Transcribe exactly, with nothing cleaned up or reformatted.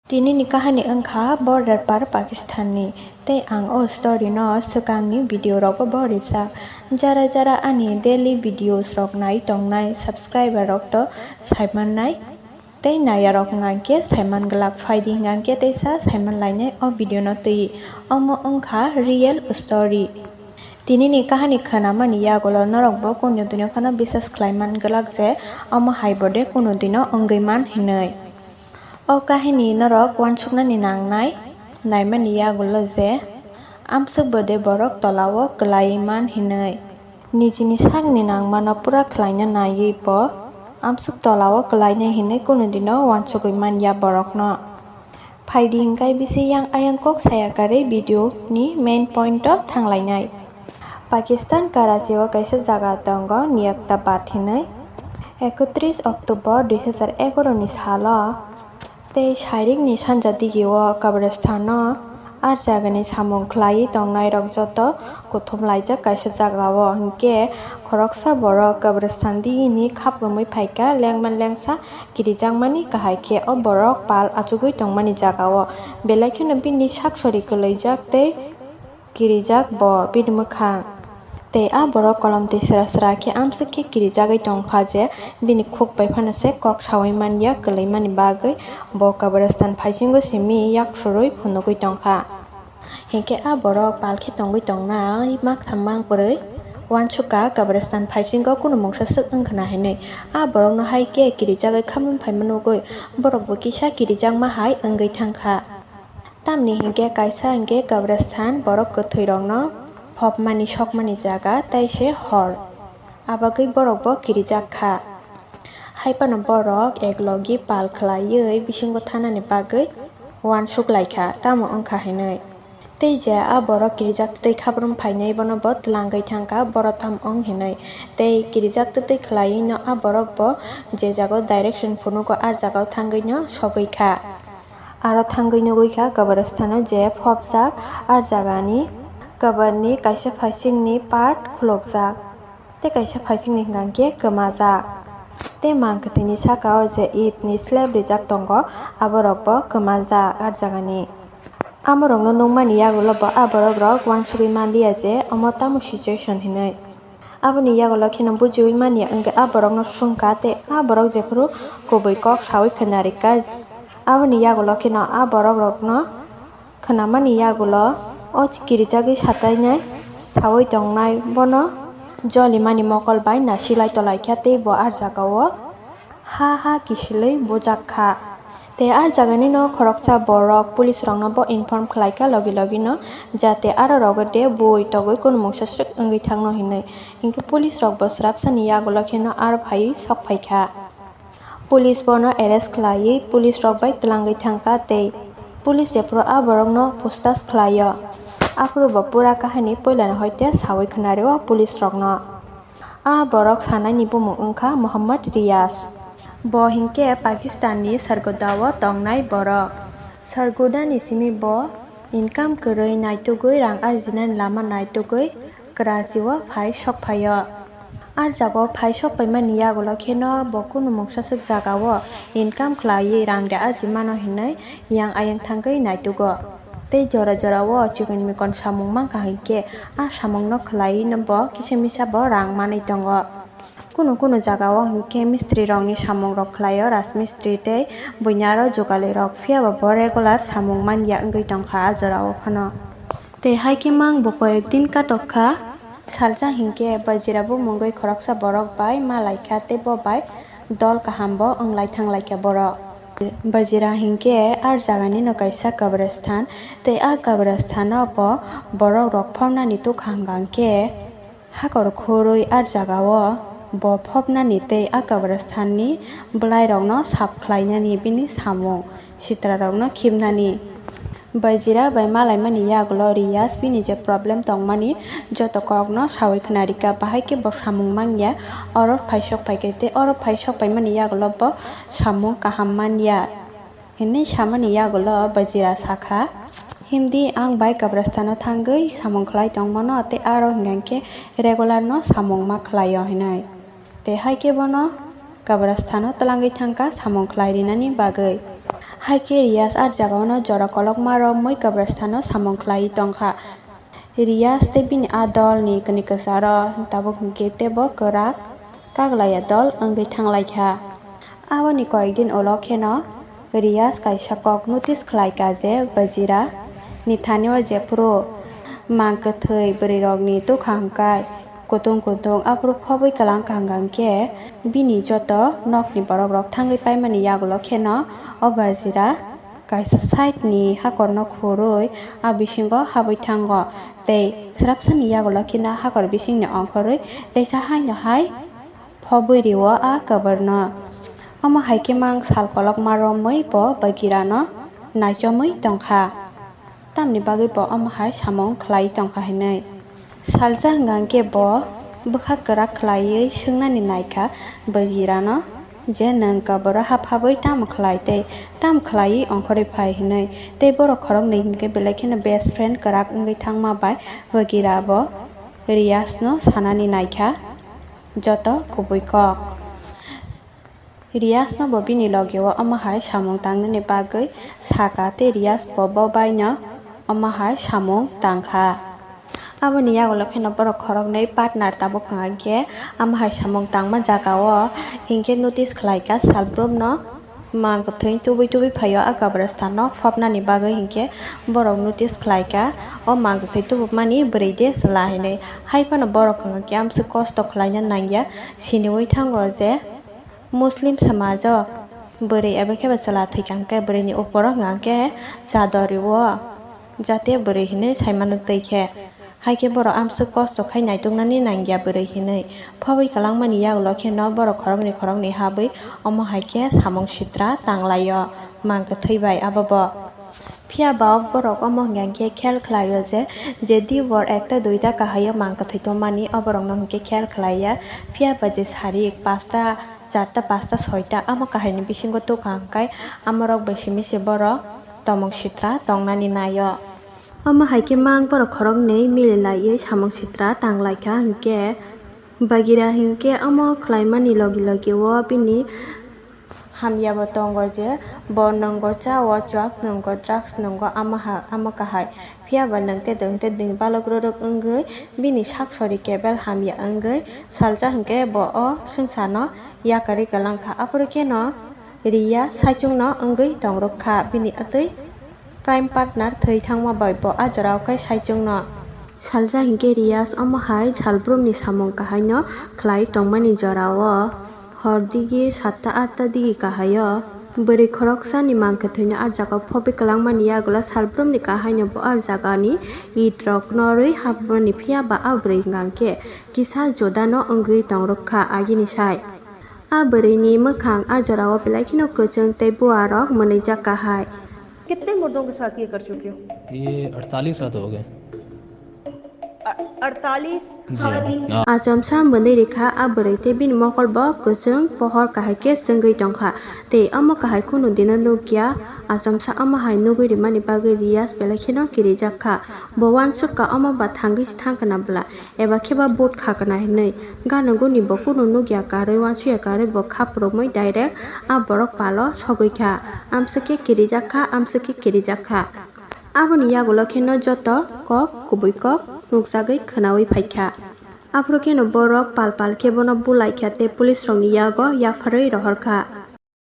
Tini ni kahani wngkha border par Pakistan ni. Tei ang o story no swkang ni video rogo bo rijak. Jara jara ani daily videos rok nai tongnai subscriber rok to saimannai. Tei naya rok hwnkha khe saiman glak, phaidi hwnkha khe teisa saiman lainai o video no twi. Omo wngkha real story. Tini ni kahani khwnamani yagulo norok bo kunu dino phano bisas khlai man glak je omo hai bo de kunu dino wngwi man hinwi. O kahini norok uansuknani nangnai, naimani yagulo je amswk bo de borok tolao kwlaiwi man hinwi. Nijini sakni nangmano pura khlaina naiwi bo amswk tolao kwlainai hinwi kunu dino uansugwi man ya borokno. Phaidi hwnkhe bisi yang ayang kok saya karwi video ni main point o thanglainai. Pakistan Karachi o kaisa jaga tongo Niyaktabad hinwi. Ekotris October dui hazar egaroh ni salo tei sairik ni sanja digi o Kabristan o ar jagani samung khlaiwi tongnai rok joto kuthum laijak kaisa jaga o, hinkhe khoroksa borok Kabristan digi ni khap romwi phaikha, lengma lengsa kirijakmani kahai khe o borok pal achugwi tongmani jaga o, belai kheno bini sak sori kwlwijak tei kirijak bo bini mwkhang. Tei a borok kolom twi sra sra khe amswk khe kirijagwi tongkha je bini khuk bai phano se kok saui man ya kwlwimani bagwi bo Kabristan phaisingo simi yak surui phunugwi tongkha. Hinkhe a borok pal khe tongwi tongnai maktham mangpwrwi uansukha Kabristan phaisingo kunu mungsa swk wngkhwna hinwi. A borokno hai khe kirijagwi khamung phaima nugwi borok bo kisa kirijakma hai wngwi thangkha. Tamni hinkhe kaisa hinkhe Kabristan borok kwthwirokno phopmani sokmani jaga tei se hor. Abagwi borok bo kirijak kha. Hai phano borok eklogi pal khlaiwi bisingo thanani bagwi uansuk lai kha, tamo wng kha hinwi. Tei je a borok kirijak twtwi khabrum phainai bono bo twlangwi thang kha, boro tamo wng hinwi. Tei kirijak twtwi khlaiwi no a borok bo je jaga o direction phunugo, a jaga o thangwi no sogwi kha. Aro thangwi nugwi kha Kabristan o je phopjak, a jaga ni kabar ni kaisa phaising ni part khulukjak. Tei kaisa phaising ni hwnkha khe kwmajak. Tei mang kwthwi ni saka o je Eid ni slab rijak tongo, aborok bo kwmajak a jaga ni. Amorok no nukmani yagulo bo aborok rok uansugwi manliya je omo tamo situation hinwi. Aboni yagulo kheno bujiwi manya wngkhe aborok no swngkha tei aborok jephuru kubui kok sawi khwnarikha. Aboni yagulo kheno aborok rokno khwnamani yagulo o kirijagwi satainai sawi tongnai bono jolimani mokol bai nasilai tolaikha tei bo a jagao ha ha kisilwi bujak kha. Tei a jagani no khoroksa borok police rokno bo inform khlaikha logi logi no, jate aro rogo de bui togwi kunu mungsa swk wngwi thangno hinwi. Hinkhe police rok bo swrapsani yagulo kheno aro phaiwi sok phaikha. Police bono arrest khlaiwi police rok bai twlangwi thangkha tei police jephuru a borokno puchtas khlaio, aphuru bo pura kahini puilani hoite sawi khwnario police rokno. A borok sanaini bumung wngkha Mohammad Riyaz. Bo hinkhe Pakistan ni Sargodha o tongnai borok. Sargodha ni simi bo income kwrwi naitugwi rang arjinani lama naitugwi Karachi o phai sok phaio. A jaga o phai sok paimani yagulo kheno bo kunu mungsa swk jaga o income khlaiwi rang de aji mano hinwi yang ayang thangwi naitugo. Tei jora jora o chikon mikon samung mankha hinkhe a samung no khlaiwi no bo kisa misa bo rang manwi tongo. Kunu kunu jaga o hinkhe mistri rokni samung rok khlaio, rajmistri tei buini aro jugali rok, phiya ba bo regular samung manya wngwi tongkha a jora o phano. Tei hai khe mang bo koyek din katok kha. Salsa hinkhe Bajira bumungwi khoroksa borok bai ma lai kha tei bo bai dol kaham bo wng lai thang lai kha borok. Bajira hinkhe a jagani no kaisa kabristan tei a kabristan o bo borok rok phopnani tukha hwnkha khe hakor khurwi a jagao bo phopnani tei a kabristan ni bwlai rokno sap khlainani bini samung sitra rokno khibnani. Bajira bai malaimani yagulo Riyas bini je problem tongmani joto kokno sawi khwnarikha, bahai khe bo samung manya oro phaisok phaikhe tei oro phaisok paimani yagulo bo samung kaham manya hinwi samani yagulo Bajira sakha, "Himdi ang bai kabrastano thangwi samung khlai tongmano tei aro hwnkhe regular no samung ma khlaio," hinwi. Tei hai khe bono kabrastano twlangwi thangkha samung khlai rinani bagwi. Hai khe Riyas a jagao no jora kolokma romwi kwbrwsano samung khlaiwi tongkha. Riyas tei bini a dolni kwnwi kwcharo tabuk hwnkhe teibo kwrak kaglaiya dol wngwi thanglaikha. Aboni koyekdin ulo kheno Riyas kaisa kok notice khlaikha je Bajira ni thani o jephuru mang kwthwi bwrwirokni tukha hwnkhe kutung kutung aphuru phobwi kwlangkha hwnkhe bini joto nokni borokrok thangwi paimani yagulo kheno o Bajira kaisa side ni hakorno khurwi a bisingo habwi thango tei swrapsani yagulo kheno hakor bisingni ongkhorwi teisa haino hai phobwi rio a kwbwrno. Omo hai khe mang sal kolokma romwi bo Bagirano naichomwi tongkha. Tamni bagwi bo omo hai samung khlai tongkha hinwi. Salsa hwnkha khe bo bwkha kwrak khlaiwi swngnani naikha Bagirano je, "Nwng kwbwrno haphabwi tamo khlai tei tamo khlaiwi ongkhorwi phai?" hinwi. Tei borok khoroknwi hwnkhe belai kheno best friend kwrak wngwi thangma bai Bagira bo Riyasno sanani naikha joto kubui kok. Riyasno bo bini logeo omo hai samung tangnani bagwi sakha tei Riyas bo bo baino omo hai samung tangkha. Aboni yagulo kheno borok khoroknwi partner tabuk wngkha khe omo hai samung tangma jagao hinkhe notice khlaikha salbrumno mang kwthwi tubui tubui phaio a kabrasthano phobnani bagwi hinkhe borok notice khlaikha o mang kwthwi tubukmani bwrwi de chwla hinwi. Hai phano borok wngkha khe amswk kosto khlaina nangya siniwi thango je Muslim samajo bwrwi eba khe ba chwla thwikha hwnkhe bwrwini uporo hwnkha khe chador rwo jate bwrwi hinwi saimano twi khe. Hai khe borok amswk kosto khai naituknani nangya bwrwi hinwi. Phobwi kwlangmani yagulo kheno borok khoroknwi khoroknwi habwi omo hai khe samung sitra tanglaio mang kwthwi bai abo bo. Phiya ba o borok omo hwnkha khe khel khlaio je, je di bor ekta duita kahaio mang kwthwi tongmani, o borokno hwnkhe khel khlaiya. Phiya ba je sarik pasta, charta, pasta, soita, omo kahaini bisingo tukha hwnkhe amorok bai simi se borok tomong sitra tongnani naio. Omo hai khe mang borok khoroknwi mili laiwi samung sitra tang lai kha hwnkhe, Bagira hwnkhe omo khlaimani logi logi o bini hamya bo tongo je bo nwngo cha o chuak, nwngo drugs nwngo, amo ha-, amo kahai. Phiya ba nwng tei nwng tei nwng balok rwrwk wngwi bini sak sori kebel hamya wngwi salsa hwnkhe bo o swngcharno yakarwi kwlang kha. Aphuru kheno Riya saichungno wngwi tongrwk kha bini atwi. Crime partner thwi thangma bai bo a jorao khe saichungno. Salsa hinkhe Riyas omo hai salbrumni samung kahaino khlai tongmani jorao hor digi satta atta digi kahaio bwrwi khoroksani mang kwthwino a jagao phobwi kwlangmani yagulo salbrumni kahaino bo a jagani itrokno rwi hapmani, phiya ba a bwrwi hwnkhe kisa jodano wngwi tongrwk kha agini sai. A bwrwini mwkhang a jorao belai kheno kwchwng tei buarok mwnwijak kahai. कितने मर्दों के साथ ये कर चुके हो? ये अड़तालीस रात हो गए। अ-, अड़तालीस जी। हाँ। Achomsa mwnwi rikha a bwrwi tei bini mokol bo kwchwng pohor kahai khe chwngwi tongkha tei omo kahai khunu dino nukya. Achomsa omo hai nugwi rimani bagwi Riyas belai kheno kirijak kha. Bo uansuk kha omo ba thangwi se thang kana bwla eba khe ba but kha kana hinwi. Ganogoni bo kunu nukya karwi uansukya karwi bo khaprumwi direct a borok palo sogwi kha. Amswk khe kirijak kha, amswk khe kirijak kha. Aboni yagulo kheno joto kok kubui kok nukjagwi khwnawi phaikha. Aphuru kheno borok pal pal khe bono bulaikha tei police rokni yago yapharwi rohorkha.